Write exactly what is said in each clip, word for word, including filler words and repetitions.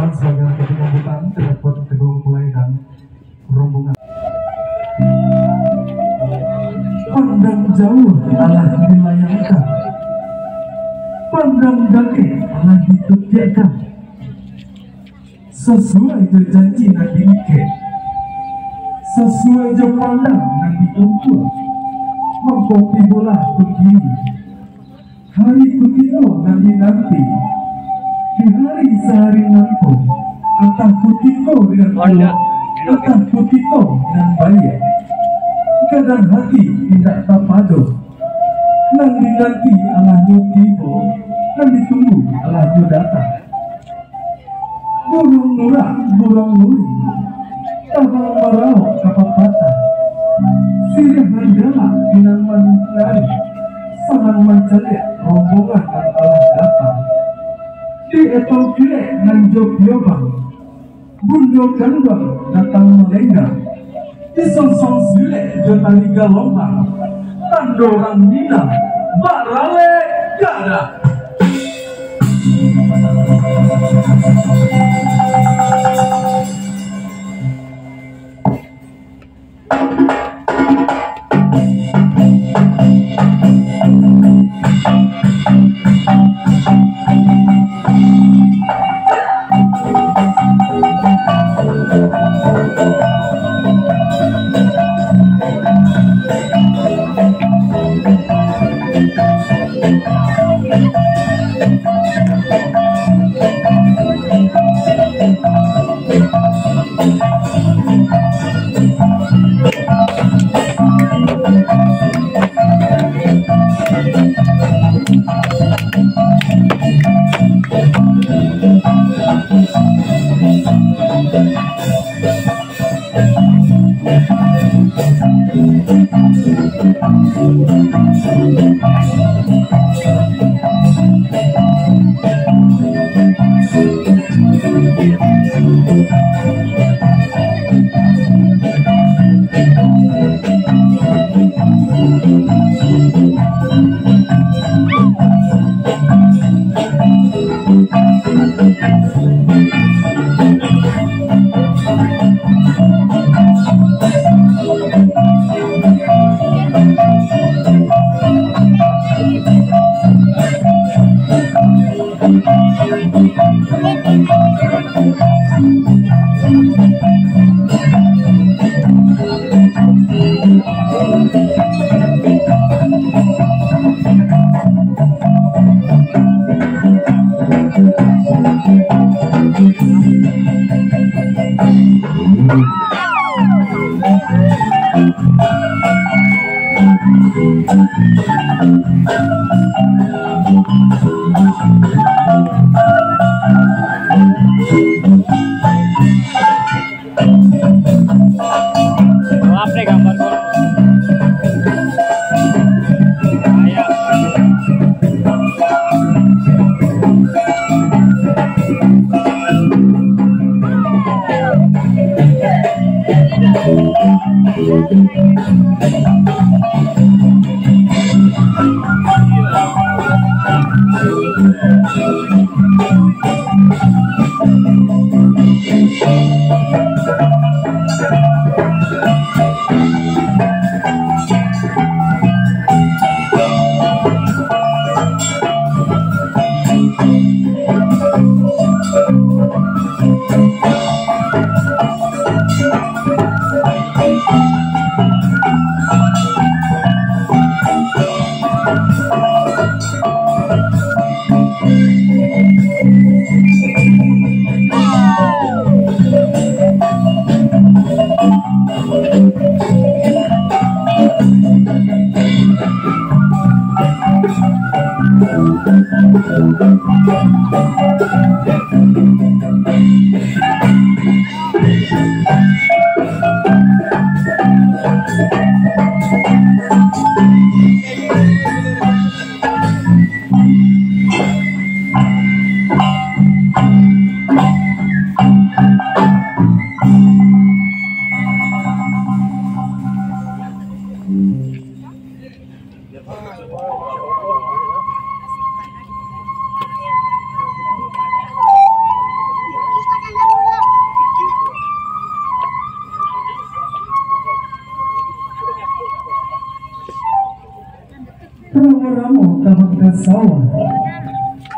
Sabagai penyambutan, tadapot kaduo mempelai dan rombongan. Pandang jauah alah dilayangkan, pandang dakek alah ditutiakkan. Sasuai jo janji nan diikek, sasuai jo pandang nan diukur, mangko tibolah kini hari kutiko nan dinanti. Di hari sahari nangko, antah kutiko nan elok, antah kutiko nan baiak, kadang hati indak tapado. Nan dinanti alahnyo tibo, nan ditunggu alahnyo datang. Buruang nurak, buruang nurik, tabang maraok ka papatah. Siriah nan galak pinang manari, saman mancaliak rombongan nan alah datang. Di etong kilek nan jo piobang, bundo kanduang datang malenggang. Disonsong silek jo tari galombang, tando urang Minang baralek gadah. Gelap deh gambar gua. Bahaya.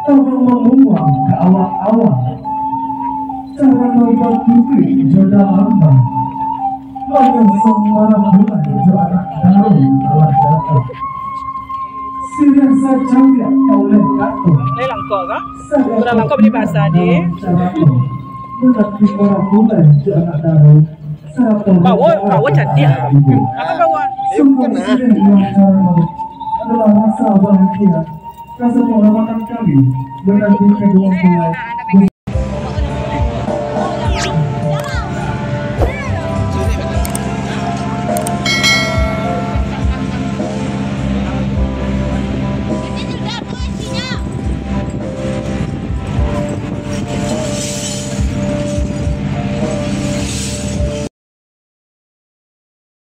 Tolong mamuang ka awak-awak. Carano bakukuik jo dalam. Manyosong malam bulan jo anak daun alah datang. Siriah sacaliak tauleh kato. Lai langkok ka? Kurang langkok bali basa, deh. Bawa, bawa cantik. Apa bawa? Sungguh siriah carano adalah rasa bahagia. Rasa penghormatan kami menanti kedua mempelai.